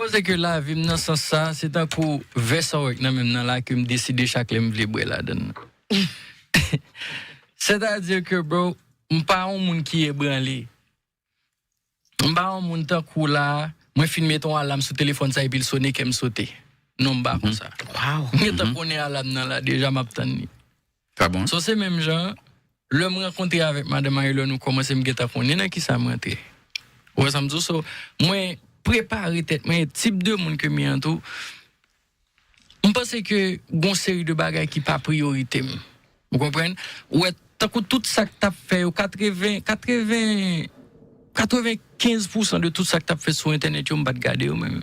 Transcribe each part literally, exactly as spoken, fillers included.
Poze ke lavi m nan sans sa, se tankou vè sa w wè k nan men m nan la ke m deside chak lè m vle bwè ladan l. Sètadi ke, bro, m pa yon moun ki ebranle. M pa yon moun tankou la, mwen fin mete yon alam sou telefòn sa epi l sone, kè m sote. Non, m pa konsa. Wow. M gentan konnen alam nan la deja, m ap tann li. Sa bon. So se menm jan, lè m rankontre avèk madanm Marie, lè nou kòmanse, m gentan konnen nan kisa m rantre. Ou wè sa m di w? So, mwen prepare tèt mwen, e tip de moun ke m ye an tou. M panse ke gon seri de bagay ki pa priyorite m. Ou konprann? Ou wè, tankou tout sa k t ap fè yo, katreven, katreven, katrevenkenz pousan de tout sa k t ap fèt sou entènèt yo, m pa t gade yo menm.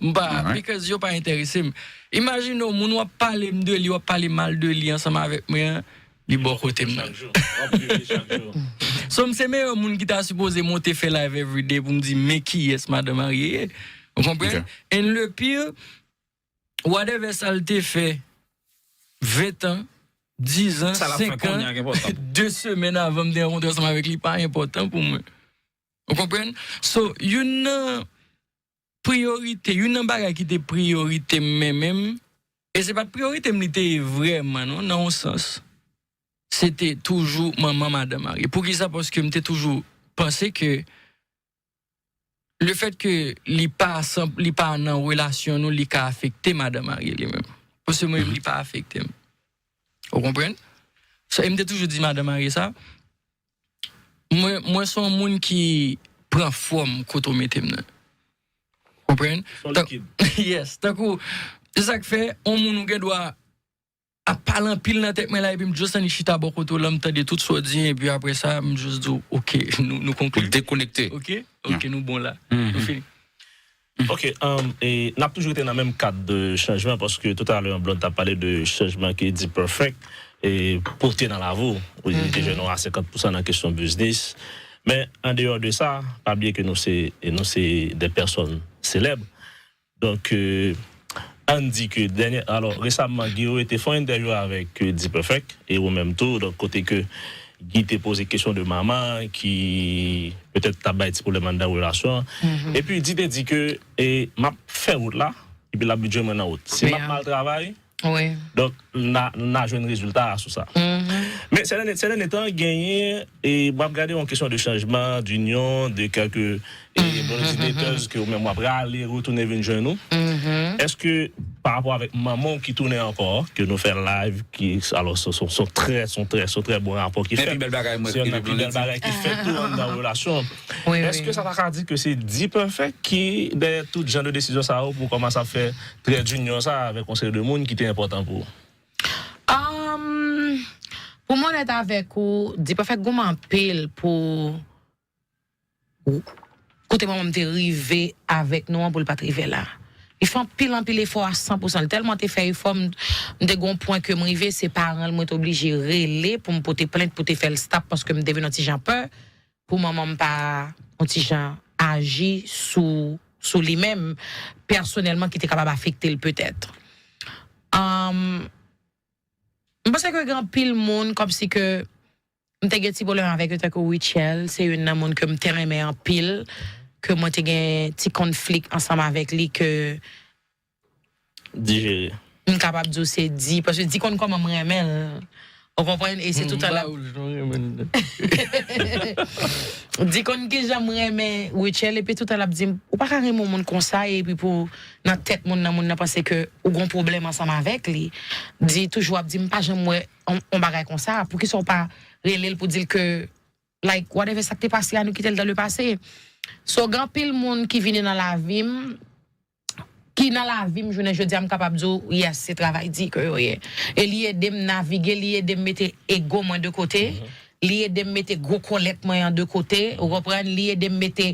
M pa, because yo pa enterese m. Imajine w, moun w ap pale m de li, w ap pale mal de li ansanm avèk mwen an, li bò kote m nan. So, m se meyè moun ki ta sipoze monte fè live everyday pou m di, men kiyès madanm Marie ye. Ou konprann? And le pire, whatever sa l te fè ven tan, diz an, Sa l ap fè senk kounye a an, ki enpòtan. De semèn avan m te rankontre ansanm avèk li, pa enpòtan pou mwen. Ou konprann? So, youn nan priyorite, youn nan bagay ki te priyorite m menm menm, e se pa t priyorite m li te ye vrèman non, nan yon sans. Se te toujou manman madanm Marie. Poukisa? Paske m te toujou panse ke le fèt ke li pa san, li pa nan relasyon nou, li ka afekte madanm Marie li menm. Paske mwen, li pa afekte m. Ou konprann? So, e m te toujou di madanm Marie sa, mwen, mwen se yon moun ki pran fòm kote w mete m nan. Konprann? Son likid. Yes, tankou, se sa k fè, yon moun ou gen dwa ap pale anpil nan tèt mwen la, epi m just annik chita bò kote w la, m tande tout sa w di, epi apre sa, m just di w, ok, nou, nou Pou konkli. Dekonekte. Ok, ok, nou bon la. Nou fini. Ok, um, e n ap toujou rete nan menm kad de chanjman, paske toutalè Blonde t ap pale de chanjman ke D-Perfect e pote nan lavi w. Ou di te jwenn nou a senkant pousan nan kesyon biznis. Men an deyò de sa, pa bliye ke nou se, e nou se de pèsòn selèb. Donk, euh, ann di ke dènye, alò, resaman, Guy te fè yon entèvyou avèk, euh, D-Perfect, e ou menm tou, donk, kote ke Guy te poze kesyon de manman ki petèt t ap bay ti pwoblèm anndan relasyon an. Epi, Guy te di ke, e, m ap fè wout la, epi l ap jwenn mwen nan wout. Si m ap mal travay, Wi. donk, n a, n a jwenn rezilta a sou sa. Men, sè dènye, sè dènye tan, genyen, e, m ap gade yon kesyon de chanjman, d'inyon, de kèlke e Blondedy Daters ke ou menm w ap rale, retounen vin jwenn nou. Èske pa rapò avèk manman w ki tounen ankò, ke nou fè live, ki, alò, se, se, se trè, se trè, se trè bon rapò ki fèt. Bèl bagay mwen Se youn nan pi bèl bagay ki fèt tou anndan relasyon. Wi, Èske sa ta ka di ke se D-Perfect ki dèyè tout jan de desizyon sa yo pou kòmanse ap fè trè d'inyon sa avèk yon seri de moun ki te enpòtan pou ou? Um, pou m onèt avèk ou, D-Perfect goumen anpil pou kote manman m te rive avèk nou an pou l pa t rive la. Li fè anpil, anpil efò a san pou san. Li tèlman te fè efò, m, m te gon pwen ke m rive, se paran l mwen te oblije rele pou m pote plent, pou te fè l stop, paske m te vin yon ti jan pè pou manman m pa yon ti jan aji sou, sou li menm, pèsonèlman, ki te kapab afekte l petèt. Um, m panse ke gen anpil moun, kòmsi ke m te gen ti pwoblèm avèk yo, tankou Rutshelle, se youn nan moun ke m te renmen anpil, ke mwen te gen ti konflik ansanm avèk li, ke Dijere. M kapab di w se Di, paske Di konn kòman m renmen l. Ou konprann? E se toutan l ap, Di konn kijan m renmen Rutshelle, epi toutan l ap di m, ou pa ka renmen yon moun konsa, epi pou nan tèt moun nan, moun nan panse ke ou gon pwoblèm ansanm avèk li. Di toujou ap di m, pa janm wè on, on bagay konsa, poukisa w pa rele l pou di l ke, like, whatever sa k te pase a, nou kite l dans le passé. So, gen anpil moun ki vini nan lavi m, ki nan lavi m jounen jodi a, m kapab di w, yes, se travay di ke yo ye. E li ede m navige, li ede m mete ego mwen de kote, li ede m mete gwo kòlèt mwen an de kote, ou konprann, li ede m mete,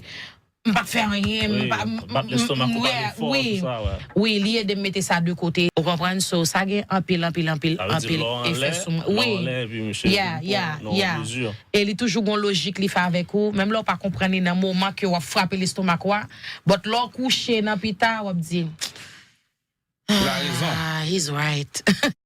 m pa fè anyen, m Wi, pa, m, bat lestomak ou, pa gen fòs, wi, tout sa, wè. Wi, li ede m mete sa de kote, ou konprann, so, sa gen anpil, anpil, anpil, Sa vle di anpil lò efè anlè, sou mwen. Lò Wi, anlè, epi misye yeah, pou yeah, nan yeah. Mezi. E li toujou gon lojik li fè avèk ou, menm lè w pa konprann li nan moman ke w ap frape lestomak ou a, but lè w kouche nan pita, w ap di, Ou la rezon. Ah, he's right.